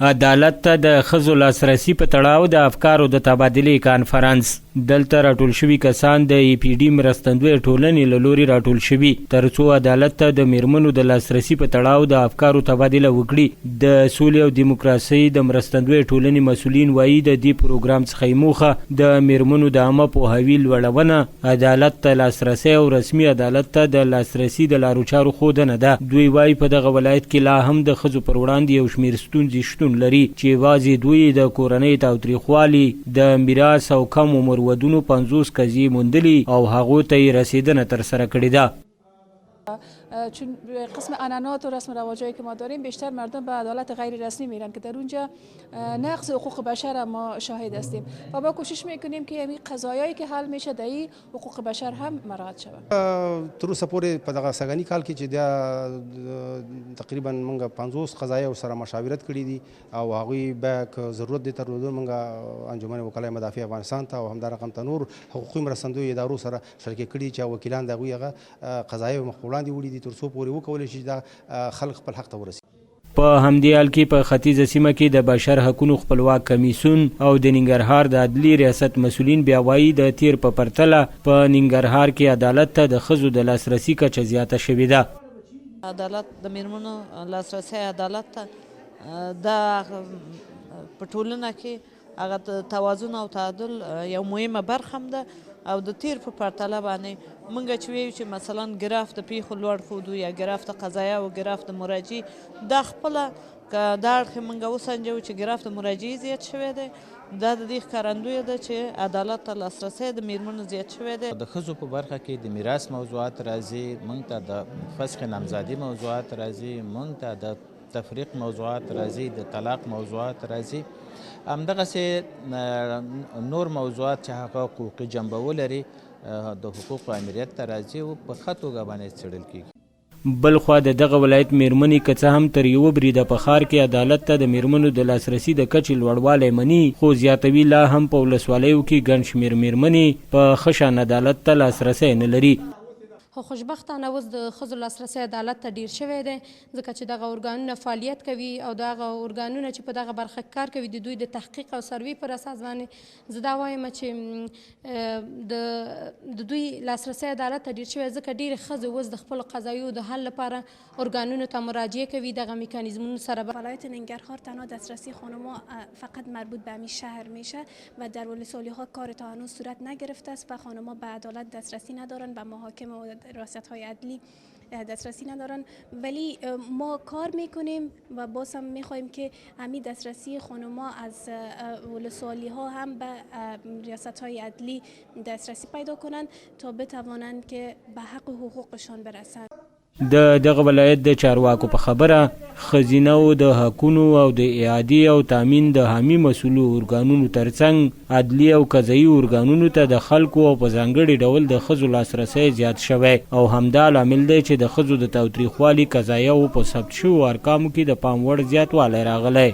عدالت ته د ښځو لاسرسي په تړاو د افکارو د تبادلې کانفرنس. دلته راټول شوي کسان د ای پي ډي مرستندویه ټولنې له لوري راټول شوي ترڅو عدالت ته د میرمنو د لاسرسي په تړاو د افکارو تبادله وکړي. د سولې او دیموکراسۍ د مرستندویه ټولنې مسولین وايي، د دې پروګرام څخه یې موخه د میرمنو د عامه پوهاوي لوړونه، عدالت ته لاسرسی او رسمي عدالت ته د لاسرسي د لارو چارو ښودنه ده. دوی وايي، په دغه ولایت کې لا هم د ښځو پر وړاندې یو شمېر ستونزې شتون لري چې یوازې دوی یې د کورنۍ تاوتریخوالي، د میراث او کم عمر ودونو 50 قضیې موندلي او هغو ته یې رسېدنه ترسره کړې ده. چون قسم عنعنات و رسم و رواجایی که ما داریم، بیشتر مردم به عدالت غیر رسمی میرن که در اونجا نقض حقوق بشر ما شاهد هستیم و ما کوشش میکنیم که همین قضایایی که حل میشه در این حقوق بشر هم مراعات شود. تر اوسه پورې په دغه سږني کال کې چې دا تقریبا موږ 50 قضایاو سره مشاورت کړي دي او هغوی بیا که ضرورت دې درلودو، موږ انجمن وکلای مدافع افغانستان ته او همدا رقم ته نور حقوقي مرستندوی ادارو سره شریکې کړي چې وکیلان د هغوی هغه قضایاوې مخ په وړاندې وړي دي، تر څو پورې وکولی شي چې دا خلک خپل حق ته ورسیږي. په همدې حال کې په ختیځه سیمه کې د بشر حقونو خپلواک کمیسیون او د ننګرهار د عدلي ریاست مسولین بیا وايي، د تېر په پرتله په ننګرهار کې عدالت ته د ښځو د لاسرسي کچه زیاته شوې ده. عدالت، د میرمنو لاسرسی عدالت ته، دا په ټولنه کې هغه توازن او تعادل یو مهمه برخه هم ده او د تیر په پرتله باندې مونږ چې ویو چې مثلا ګراف د پیښو لوړ ښودو یا ګراف د قضایا او ګراف د مراجع، دا خپله که دا اړخ مونږ وسنجو چې ګراف د مراجعې زیات شوی دی، دا د دې ښکارندویه ده چې عدالت ته لاسرسی د میرمنو زیات شوی دی. د ښځو په برخه کې د میراث موضوعات راځي، مونږ ته د فسخ نامزادي موضوعات راځي، مونږ ته د تفریق موضوعات راځي، د طلاق موضوعات راځي، همدغسې نور موضوعات چې هغه حقوقي جنبه ولري د حقوقو امریت ته راځي او په ښه توګه باندې څېړل کېږي. بلخوا د دغه ولایت مېرمنې که څه هم تر یوه بریده په ښار کې عدالت ته د مېرمنو د لاسرسي د کچې لوړوالی مني، خو زیاتوي لا هم په ولسوالیو کې ګڼ شمېر مېرمنې په ښه شان عدالت ته لاسرسی نه لري. خو خوشبختانه اوس د ښځو لاسرسی عدالت ته ډېر شوی دی، ځکه چې دغه ارګانونه فعالیت کوي او د هغه ارګانونه چې په دغه برخه کې کار کوي، د دوی د تحقیق او سروې پر اساس باندې زه دا وایم چې د د دوی لاسرسی عدالت ته ډیر شوی، ځکه ډېرې ښځې اوس د خپلو قضایو د حل لپاره ارګانونو ته مراجعه کوي، دغه میکانیزمونو سره. ولایت ننگرهار تنها دسترسی خانم‌ها فقط مربوط به همین شهر میشه و در ولسوالی ها کار تا هنوز صورت نگرفته است و خانم‌ها به عدالت دسترسی ندارند، به محاکم و ریاست های عدلی دسترسی ندارن، ولی ما کار میکنیم و باز هم میخواهیم که همین دسترسی خانم‌ها از ولسوالی ها هم به ریاست های عدلی دسترسی پیدا کنند تا بتوانند که به حق و حقوقشان برسند. د دغه ولایت د چارواکو په خبره، ښځینه وو د حقونو او د اعادې او تامین د حامي مسؤلو ارګانونو ترڅنګ عدلي او قضايي ارګانونو ته د خلکو او په ځانګړي ډول د ښځو لاسرسی زیات شوی او همدا لامل دی چې د ښځو د تاوتریخوالي قضایاوو په ثبت شوو ارقامو کې د پام وړ زیاتوالی راغلی.